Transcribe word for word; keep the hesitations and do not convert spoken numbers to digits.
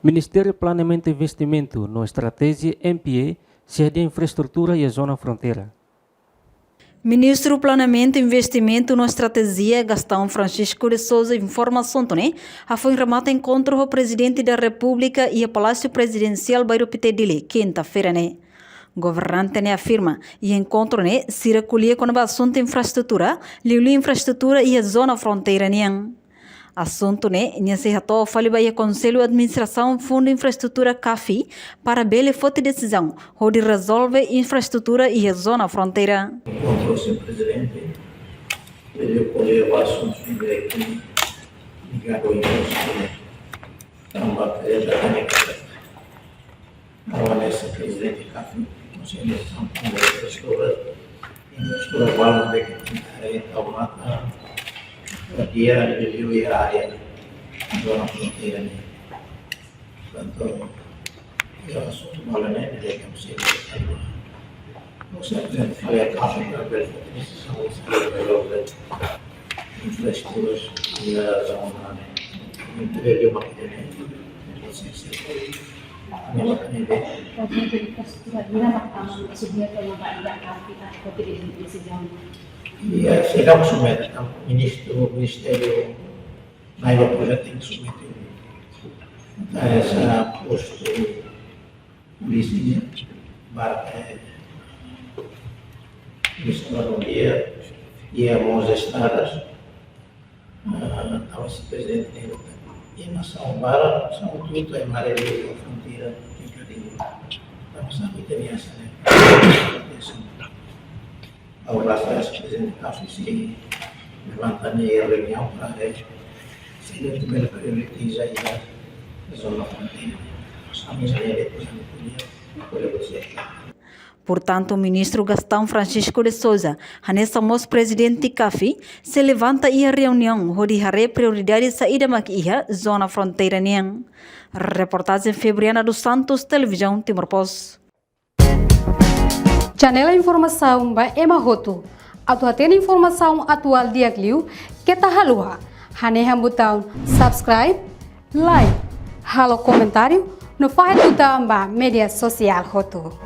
Ministériu Planeamentu, Investimentu no Estratéjia, M P A, sei hadi'a infraestrutura iha zona fronteira. Ministru Planeamentu, Investimentu no Estratéjia, Gastão Francisco de Sousa, informa asuntu ne'e hafoin remata enkontru ho Prezidente da Repúblika iha Palásiu Prezidensiál, Bairru Pité, Dili, kinta-feira ne'e. Governante ne'e afirma, iha enkontru ne'e sira ko'alia kona-ba asuntu infraestrutura, liuliu infraestrutura iha zona fronteira nian. Asuntu ne'e nia sei hato'o fali ba iha Konsellu Administrasaun Fundu Infraestrutura, CAFI, para bele foti desizaun hodi rezolve infraestrutura iha zona fronteira. Enkontru ho Señór Prezidente, bele ko'alia ba asuntu ne'ebé ke ligadu infraestrutura. Tanba ke ita tenke Agora, Señór Prezidente CAFI, Konsellu Nasionál Infraestrutura, infraestrutura balu ne'ebé ke tenke haree, tau matan, dia de área zona fronteira ne'e. Portantu, iha asuntu balu ne'e, de que se Konsellu Nasionál CAFI, infraestrutura iha zona ne'e. Interior de Makedónia. Makedónia. Makedónia. Iha, sei la submete, entaun, ministru, ministériu, nai ba projetu tenke submete. Entaun, ida postu polísia, ba, eh, ministru, iha, iha mós estradas, ah, tau se prezidente, iha nasaun barak, nasaun hotu, iha maré liu, fronteira, fica de, tau sabe, tem essa, né? Atenção. Agora, se Señór Prezidente CAFI sei levanta ne'e reuniaun para ver se ita bele prioritiza iha zona fronteira. Ami já é depois, ami podia, podia você. Portantu, Ministru Gastão Francisco de Sousa, hanesan mós Prezidente CAFI, sei levanta iha reuniaun hodi haree prioridade saida mak iha zona fronteira nian. Reportajen Febriana dos Santos, Televizaun Timor Post. Janela informasaun ba ema hotu. Atu hatene informasaun atuál di'ak liu, keta haluha hanehan butaun subscribe, like, halo komentáriu, no fahe tutan ba média sosiál hotu.